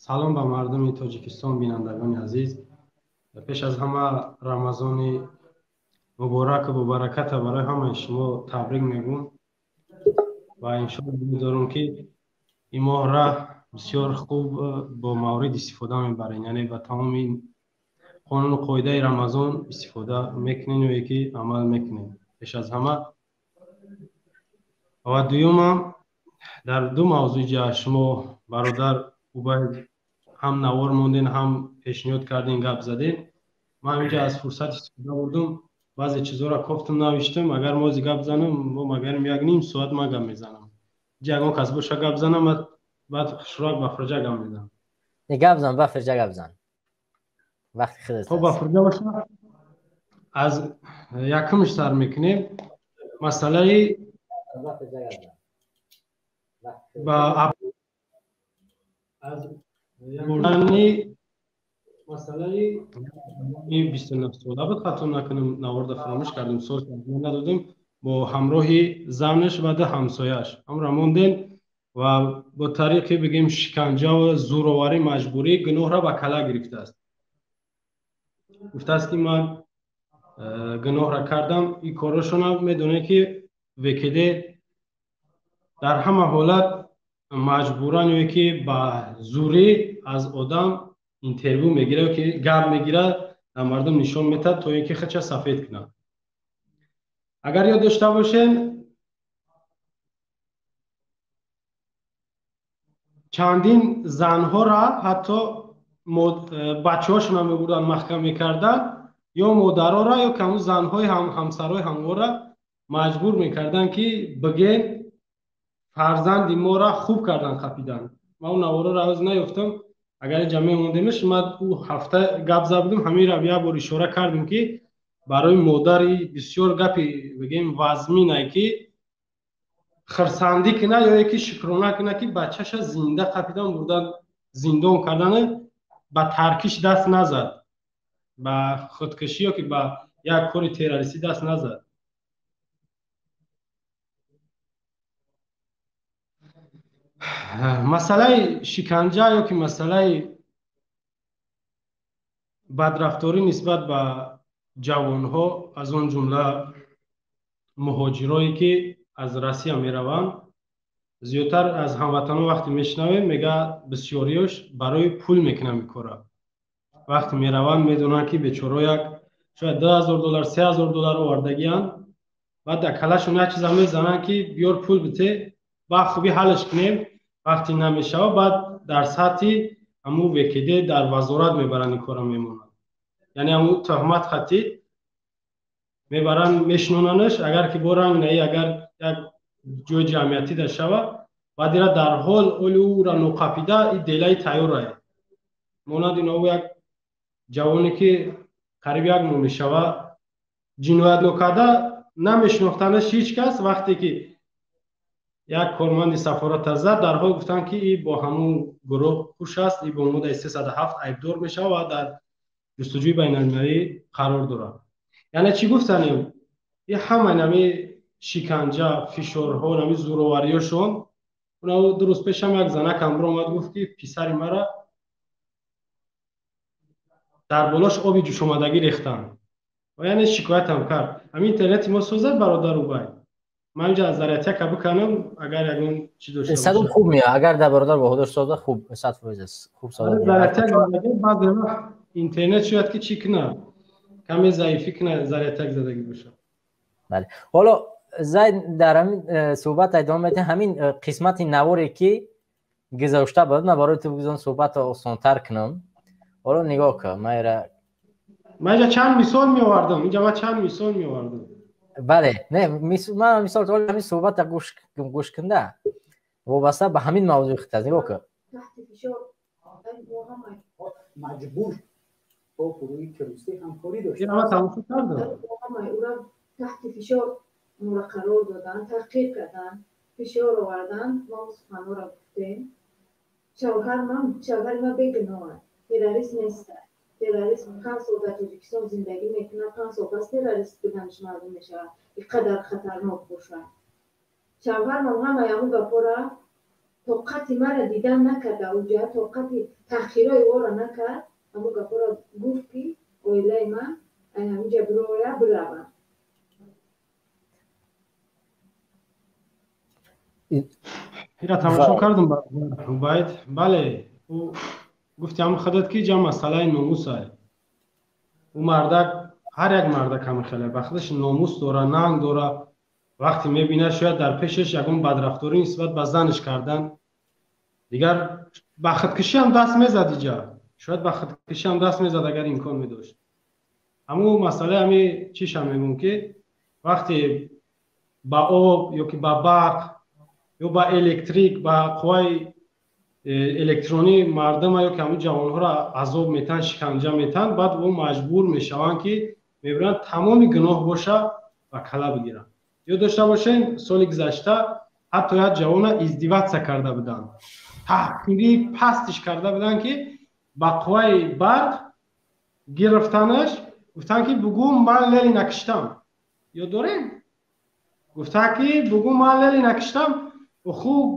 Салом ба мардуми Тоҷикистон, бинандагони азиз. Пеш аз ҳама Рамазони мубораку бобараката барои ҳамаи шумо табрик мегӯм ва иншоалло умедворам, ки ин моҳра бисёр хуб бо маврид истифода мебарем, яъне ба тамоми қонуну қоидаи Рамазон истифода мекунем ё ки амал мекунем пеш аз ҳама. Ва дуюмам, дар ду мавзӯи ҷа шумо, бародар Убайд, ҳам навор монден, ҳам пешниҳод кардем, гап задем. Ман инҷа аз фурсат истифода бурдум, баъзе чизҳоро кофтум, навиштам. Агар мози гап занам, бо магарим як ним соат ман гап мезанам. Инҷа ягон кас боша, гап занам, баъд хушрак ба фурҷа гап мезанам. Не, гап зан, ба фурҷа гап зан, вақти худат. Хоб, ба фурҷа боша, аз якумш сар мекунем. Масъалаи ба аз бурдани масъалаи 29 сола буд, хато накунам, наворда фаромӯш кардем, сол надодем, бо ҳамроҳи занаш ва ду ҳамсояаш ҳамра мондем ва бо тариқи, бигем, шиканҷаву зӯроварӣ, маҷбурӣ гуноҳра ба кала гирифтааст. Гуфтааст, ки ман гуноҳра кардам. Ин корашона медонед, ки ВКД дар ҳама ҳолат маҷбуран ё ки ба зӯрӣ аз одам интервю мегирад ё ки гап мегирад, дар мардум нишон метаҳад, то ин ки худша сафед кунад. Агар ёд дошта бошем, чандин занҳоро ҳатто бачаҳошона мебурданд, маҳкам мекарданд, ё модарора, ё ҳамун занҳои ҳамсарҳои ҳамвора маҷбур мекарданд, ки бигем, фарзанди моро хуб кардан қапидан. Ман он наворро ҳоз наёфтам. Агар инҷа мемондемш, ман ӯ ҳафта гап зада будем, ҳаминро як бор ишора кардем, ки барои модари бисёр гапи, бигем, вазминае, ки хирсандӣ кунад ё ки шукрона кунад, ки бачаша зинда қапидан, бурдан, зиндон кардане, ба таркиш даст назад, ба худкушӣ ё ки ба як кори террористӣ даст назад. Масъалаи шиканҷа ё ки масъалаи бадрафторӣ нисбат ба ҷавонҳо, аз он ҷумла муҳоҷирое, ки аз Россия мераванд, зиёдтар аз ҳамватанон вақте мешунавем, мега, бисёриёш барои пул мекунанд ин кора. Вақте мераванд, медонанд, ки бечоро як шояд 2000 доллар, 3000 доллар овардагианд, баъд дар калашон як чиза мезананд, ки биёр, пул бите, ба хубӣ ҳаллаш кунем. Вақте намешава, баъд дар сатҳи ҳамун ВКД, дар вазорат мебаранд, ин кора мемонанд, яъне ҳамун туҳмат хатӣ мебаранд, мешинонанаш. Агар ки бо ранг наи, агар як ҷои ҷамъиятӣ да шава, баъд ира дар ҳол оли ӯра ноқапида и делаи тайёрае. Монанд ино як ҷавоне, ки қариб як моҳ мешава, ҷиноят нокарда, намешинохтанаш ҳеҷ кас, вақте ки як корманди сафората зад, дар ҳол гуфтанд, ки и бо ҳамун гурӯҳ хуш аст, и бо моддаи 307 айбдор мешавад ва дар ҷустуҷӯи байналмилалӣ қарор дорад. Яъне чӣ гуфтанем, и ҳама нами шиканҷа, фишорҳо, нами зӯровариёшон. 2 рӯз пешам як занакам биромад, гуфт, ки писари мара дар болош оби ҷӯшомадагӣ рехтанд ва яъне шикоятам кард. Ҳамин интернети мо созад, бародар Убай? Ман инҷа аз зарятяка биканам, агар ягон чи дошта. Садо хуб меояд. Агар дар бародар Баҳодур созад, хуб, 100% аст, хуб садо. Зарятяк баъзе вақт интернет шояд ки чӣ кунад, каме заифӣ кунад, зарятяк задагӣ бошад. Бале, ҳоло зайд дар ҳамин суҳбат идома медиҳем. Ҳамин қисмати наворе, ки гузошта буд, ман барои ту бигузорам, суҳбатро осонтар кунам. Ҳоло нигоҳ кун, ман ира Ман инҷа чанд мисол меовардам, инҷа ман чанд мисол меовардам. Бале, не, ман мисол, ҳамин суҳбата гӯш кунда, вобаста ба ҳамин мавзӯи хит аст, нигоҳ кун. Маҷбур бо гурӯҳи террористӣ ҳамкорӣ дошт. Тамошо кардам. Таҳти фишор моро қарор доданд, таҳқир карданд, фишор оварданд. Мо суханҳоро гуфтем. Шавҳари ман бегуноҳ аст, террорист нест. Террорист 5 сол дар Тоҷикистон зиндагӣ мекунад, 5 сол пас террорист буданаш маълум мешавад, ин қадар хатарнок бошад. Шавҳармам ҳамаи ҳамун гапҳоро Тоқати мара дидан накард, уҷа тоқати таъхирои ора накард, ҳамун гапҳоро гуфт, ки оилаи ман ҳаминҷа бироя бираванд. Ира тамошо кардам, Убайд. Бале, ӯ гуфти ҳамн худат, ки ҷа масъалаи номусай. Ӯ мардак, ҳар як мардак ҳамин хеле ба худаш номус дора, нанг дора. Вақте мебинад, шояд дар пешаш ягон бадрафторӣ нисбат ба занаш кардан, дигар ба худкушӣ ҳам даст мезад иҷа, шояд ба худкушӣ ҳам даст мезад, агар имкон медошт. Ҳамун масъалаи ҳами чишам мегӯм, ки вақте ба об ё ки ба барқ ё ба электрик, ба қувваи электронӣ мардума ё ки ҳамун ҷавонҳоро азоб метаҳанд, шиканҷа метаҳанд, баъд ӯ маҷбур мешаванд, ки мебинанд тамоми гуноҳ боша ба кала бигиранд. Ёд дошта бошем, соли гузашта ҳатто як ҷавона издеваться карда буданд, таҳқири пастиш карда буданд, ки ба қувваи барқ гирифтанаш, гуфтанд, ки бугӯ ман лели накиштам. Ёд дорем, гуфта, ки бугӯ ман лели накиштам. Хуб,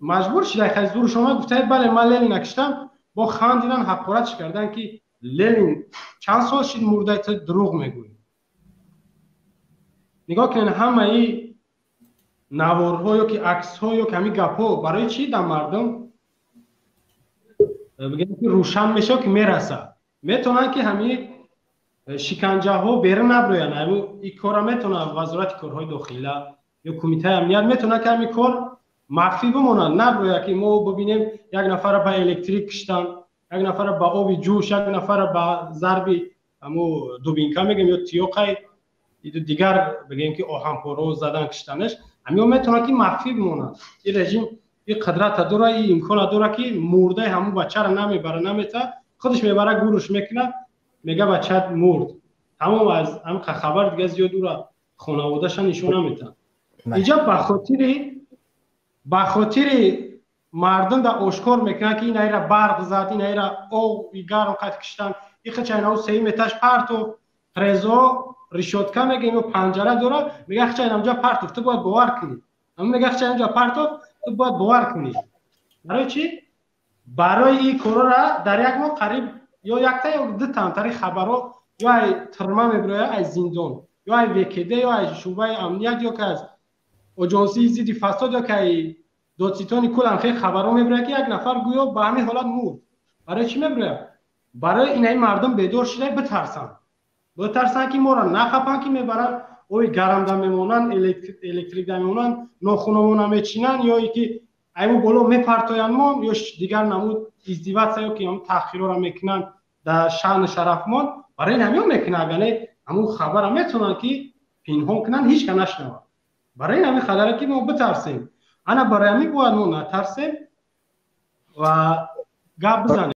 маҷбур шуда, хай зурш омад, гуфта, бале, ман лели накиштам. Бо хандидан ҳақоратш карданд, ки Ленин чанд сол шид мурда, ту дурӯғ мегӯӣ. Нигоҳ кунед, ҳамаи наворҳо ё ки аксҳо ё ки ҳамин гапҳо барои чӣ дар мардум бигем, ки рӯшан мешавад, ки мерасад. Метавонанд, ки ҳамин шиканҷаҳо берун наброянд. Ин корра метавонад Вазорати корҳои дохила ё Кумитаи амният, метавонад, ки ҳамин кор махфӣ бимонад, наброяд, ки мо бибинем як нафарро ба электрик киштанд, як нафарро ба оби ҷӯш, як нафарро ба зарби ҳаму дубинка мегӯем ё тиёқай дигар, бигӯем, ки оҳанпорао задан киштанаш. Ҳамиҳо метавонад, ки махфӣ бимонад. Ин режим ин қудрата дора, ин имкона дора, ки мурдаи ҳамун бачаро намебара, намета, худаш мебара, гӯрш мекунад, мега бачат мурд, тамом. Аз ҳамин хабар дига зиёд ура хонаводаша нишон наметаҳад. Инҷа ба хотири мардум да ошкор мекунанд, ки ин айра барқ зад, ин айра оби гарм қад киштан, ихача инау сеюм этаж партов, трезо решётка мегӯем ё панҷара дора, мега хача инамҷа партов, ту бояд бовар кунӣ. Ама мега хача инамҷа партов, ту бояд бовар кунӣ. Барои чӣ? Барои ин корора дар як моҳ қариб ё якта ё дутамтари хабарҳо ё ай тюрьма мебирояд, ай зиндон, ё ай ВКД, ё ай шӯъбаи амният, ё ки аз оҷонсии зидди фасод, ё ки ай додситони кулам хеле хабарҳо мебирояд, ки як нафар гӯё ба ҳамин ҳолат мурд. Барои чӣ мебирояд? Барои инаи мардум бедор шуда битарсанд, битарсанд, ки моро нахапанд, ки мебаранд, оби гармда мемонанд, электрикда мемонанд, нохуномона мечинанд, ё ки айму боло мепартоянд мон, ё дигар намуд издеваться ё ки таъхирҳоро мекунанд дар шаъну шарафмон. Барои ин ҳамиҳо мекунанд. Агар не, ҳамун хабарро метавонанд, ки пинҳон кунанд, ҳеҷ ка нашнавад. Барои ин ҳамин хадаре, ки мо битарсем. Ана барои ҳамин бояд мо натарсем ва гап бизанем.